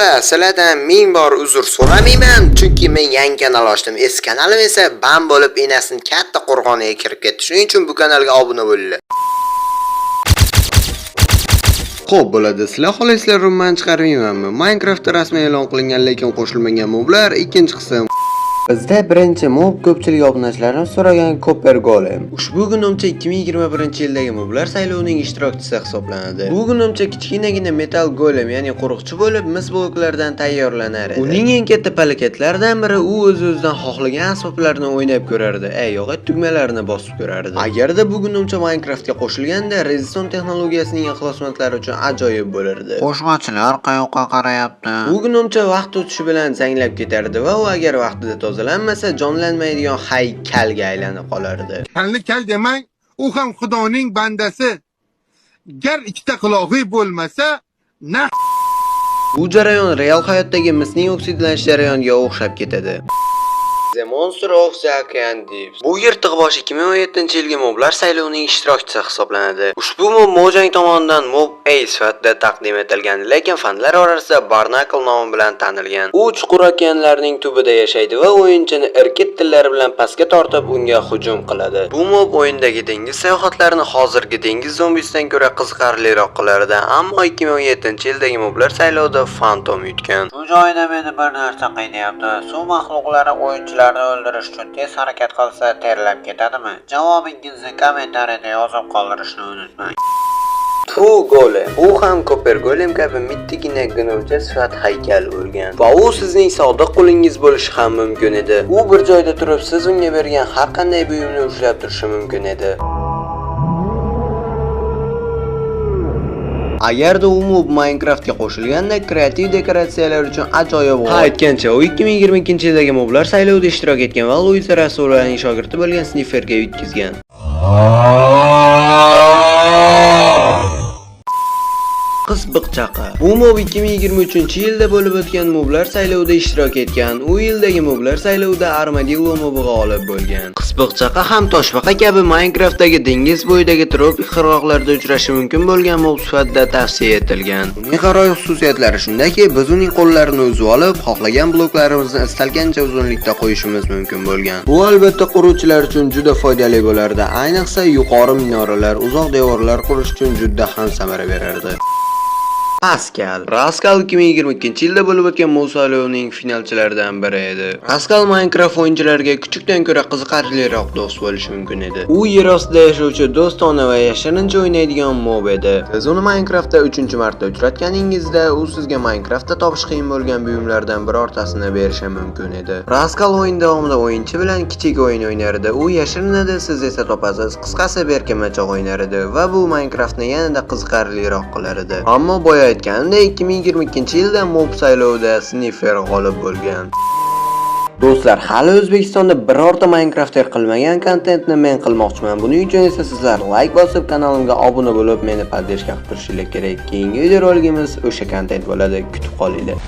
Avvalo sizlardan ming bor uzr so'ramayman, chunki men yangi kanal ochdim. Eski kanalim esa ban bo'lib, enasini katta qo'rg'oniga kirib ketdi. Shuning uchun bu kanalga obuna bo'linglar. Xo'p, bo'ladi. Sizlar xohlaysizlar, rumman chiqarmaymanmi? Minecraftda rasman e'lon qilingan, lekin qo'shilmagan moblar ikkinchi qism. Bizda birinchi mob ko'pchilik obunachilarimiz so'ragan Copper Golem. Ushbu gnomcha 2021-yildagi moblar saylovining ishtirokchisi hisoblanadi. Bu gnomcha kichkinagina metal golem, ya'ni qo'riqchi bo'lib, mis bloklardan tayyorlanar edi. Uning eng katta palakatlaridan biri u o'z-o'zidan xohlagan asboblarni o'ynab ko'rardi. Ey, yo'q, tugmalarini bosib ko'rardi. Agarda bu gnomcha Minecraftga qo'shilganda, Redstone texnologiyasining ixlosmandlari uchun ajoyib bo'lardi. Qo'shmachilar qayoqqa qarayapti? Bu gnomcha vaqt o'tishi bilan zanglab ketardi va u agar vaqtida tozalanmasa, jonlanmaydigan haykalga aylanib qolardi. Kalni kal demang, u ham Xudoning bandasi. Gar ikkita qulog'i bo'lmasa, na Bu jarayon real hayotdagi misning oksidlanish jarayoniga o'xshab ketadi. The Monster of the Ocean Deeps. Bu yirtiqbosh 2017-yilgi moblar saylovining ishtirokchisi hisoblanadi. Ushbu mob Mojang tomonidan Mob A sifatida taqdim etilgan, lekin fanlar orasida Barnacle nomi bilan tanilgan. U chuqur okeanlarning tubida yashaydi va o'yinchini irkit tillari bilan pastga tortib unga hujum qiladi. Bu mob o'yindagi dengiz sayohatlarini hozirgi dengiz zombisidan ko'ra qiziqarliroq qilardi, ammo 2017-yildagi moblar saylovida Phantom yutgan. Shu joyda meni bir narsa qiynayapti. Suv maxluqlari o'yinchilarni o'ldirish uchun tez harakat qilsa terlab ketadimi? Javobingizni kommentariyada yozib qoldirishni unutmang. True Golem. U ham Copper Golem kabi mittigina gnomcha sifat haykal bo'lgan. Va u sizning sodiq qulingiz bo'lishi ham mumkin edi. U bir joyda turib, siz unga bergan har qanday buyumni ushlab turishi mumkin edi. Agarda u mob Minecraftga qo'shilganda, kreativ dekoratsiyalar uchun ajoyib. Ha, aytgancha, u 2022-yildagi moblar saylovida ishtirok etgan va Luiza Rasulovaning shogirdi bo'lgan Snifferga yutqizgan. Qisbiqchaqa. Bu mob 2023-yilda bo'lib o'tgan moblar saylovida ishtirok etgan. U yildagi moblar saylovida Armadillo mobi g'olib bo'lgan. Qisbiqchaqa ham toshbaqa kabi Minecraftdagi dengiz bo'yidagi tropik qirg'oqlarda uchrashi mumkin bo'lgan mob sifatida tavsiya etilgan. Uning g'aroyib xususiyatlari shundaki, biz uning qo'llarini uzib olib, xohlagan bloklarimizni istalgancha uzunlikda qo'yishimiz mumkin bo'lgan. Bu albatta quruvchilar uchun juda foydali bo'lardi. Ayniqsa yuqori minoralar, uzoq devorlar qurish uchun juda ham samara berardi. Pascal. Rascal 2022-yilda bo'lib o'tgan mob saylovining finalchilaridan biri edi. Rascal Minecraft o'yinchilariga kuchukdan ko'ra qiziqarliroq do'st bo'lishi mumkin edi. U yer ostida yashovchi do'stona va yashirincha o'ynaydigan mob edi. Siz uni Minecraftda 3-marta uchratganingizda, u sizga Minecraftda topish qiyin bo'lgan buyumlardan birortasini berishi mumkin edi. Rascal o'yin davomida o'yinchi bilan kichik o'yin o'ynar edi. U yashirinadi, siz esa topasiz. Qisqasi berkinmachoq o'ynar edi va bu Minecraftni yanada qiziqarliroq qilar edi. Ammo boya aytganimdek, 2022-yilda mob saylovida Sniffer g'olib bo'lgan. Do'stlar, hali O'zbekistonda birorta Minecrafter qilmagan kontentni men qilmoqchiman. Buning uchun esa sizlar like bosib, kanalimga obuna bo'lib, meni поддержка qilib turishingiz kerak. Keyingi videorolikimiz o'sha kontent bo'ladi. Kutib qolinglar.